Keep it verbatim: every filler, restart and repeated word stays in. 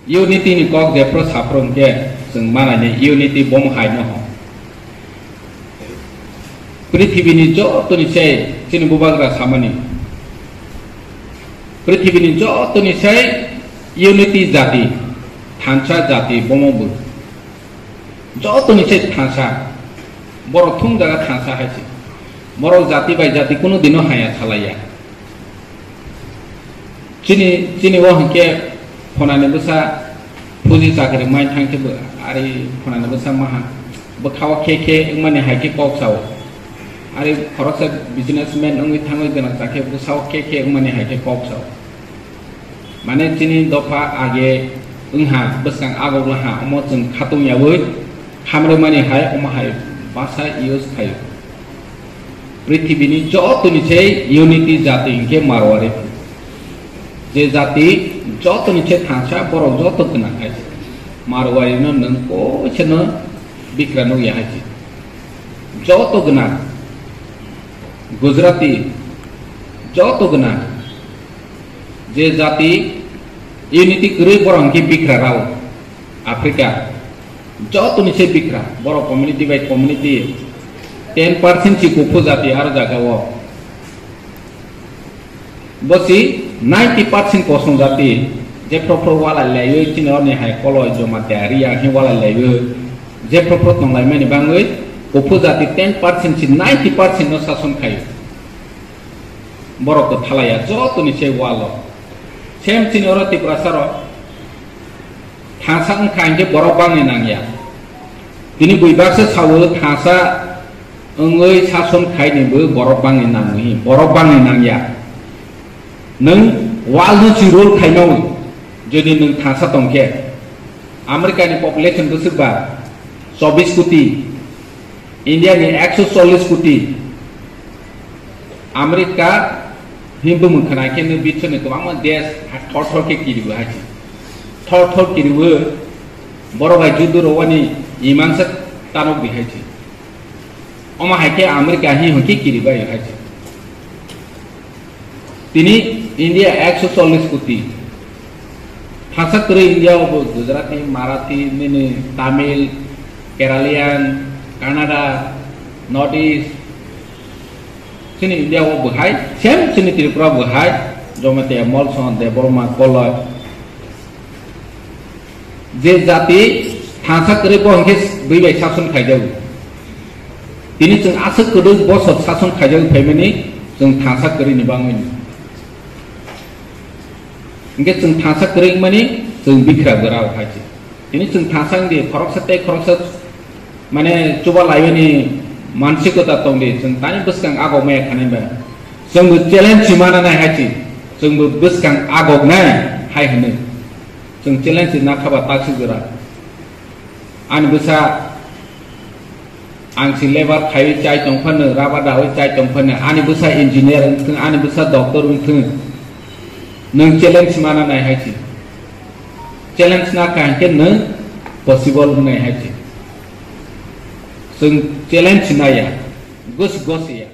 Unity ni kok jephru saphru hwnkhe chwng manani unity bomo hai no hwn. Prithibini jotoni se chini bubagra samani. Prithibini jotoni se unity jati, thansa jati bomo bo. Jotoni se thansa, borok thung jaga thansa hai se. Borok jati bai jati kunu dino haya salaiya. Chini, chini o hwnkhe phonani bwsa puji chakri mai thang khe bo ari phonani bwsa maha bwkhao khe khe wngmani hai khe kok sao. Ari khoroksa businessman wngwi thangwi gwnang cha khe bwsao khe khe wngmani hai khe kok sao. Mane chini dopha age wngha bwskang agok laha omo chwng khatung yaui hamrwmani hai omo hai basa use khaio. Prithibini jotoni se unity jati hinkhe Marwari. Je jati jotoni se thansa borok joto gwnang hai se. Marwari no nwng koisano bikra nukya hai se. Joto gwnang. Gujarati joto gwnang. Je jati unity kwrwi borok hinkhe bikra rao. Africa jotoni se bikra, borok community by community ten percent si kuphu jati aro jaga o. Bosi ninety percent kosong jati, jephru phru walai laiwi chini oni hai koloi joma tei riya hi walai laiwi, jephru phru tonglai mani bangwi kuphu jati ten percent si ninety percent no sason khaio. Borok kwthalaiya jotoni se walo. Same chini oro Tiprasa rok. Thansa wngkha hinkhe borok bangni nangya. Tini buibaksa sao thansa wngwi sason khaini bo borok bangni nangwi, borok bangni nangya. Nwng world no si rule khaimawi, jodi nwng thansa tongkhe, America ni population bwswkba chobbish koti, India ni ekso chollish koti, America himbo mwkhana khe no biswni kwbangma desh thor thor khe kiriwi hai se. Thor thor kiriwi borok bai judu rwani imansa tanok di hai se. Omo hai khe America hi hwn khe kiribai hai se. Tini India ekso chollish koti. Thasa kwrwi India o bo Gujarati, Marathi, nini Tamil, Keralian, Kannada, North East, chini India o bo hai, same chini Tripura bo hai, Jamatia, Molson, Debbarma, Koloi. Je jati thansa kwrwi bo hwnkhe bui bai sason khaijago. Tini chwng aswk kwrwi bosor sason khaijagwi phaimani chwng thansa kwrwini bangwini. Hwnkhe chwng thansa kwrwi wngmani chwng bikra bwrao hai se. Tini chwng thansa wngdi khoroksa tei khoroksa mane chuba laiwini mansikota tongdi chwng tani bwskang agok maya khanai ba. Chwngbo challenge si mana nai hai se. Chwngbo bwskang agok nai hai hwnwi. Chwng challenge si nakha ba taksik jora. Ani bwsa ang si labour khaiwi chai tong phano, rubber dawi chai tong phano, ani bwsa engineer wng thung, ani bwsa doctor wng thung. Nwng challenge mana nai hai se. Challenge na kha hinkhe nwng possible wngnai hai se. Chwng challenge naiya, gus gus ya.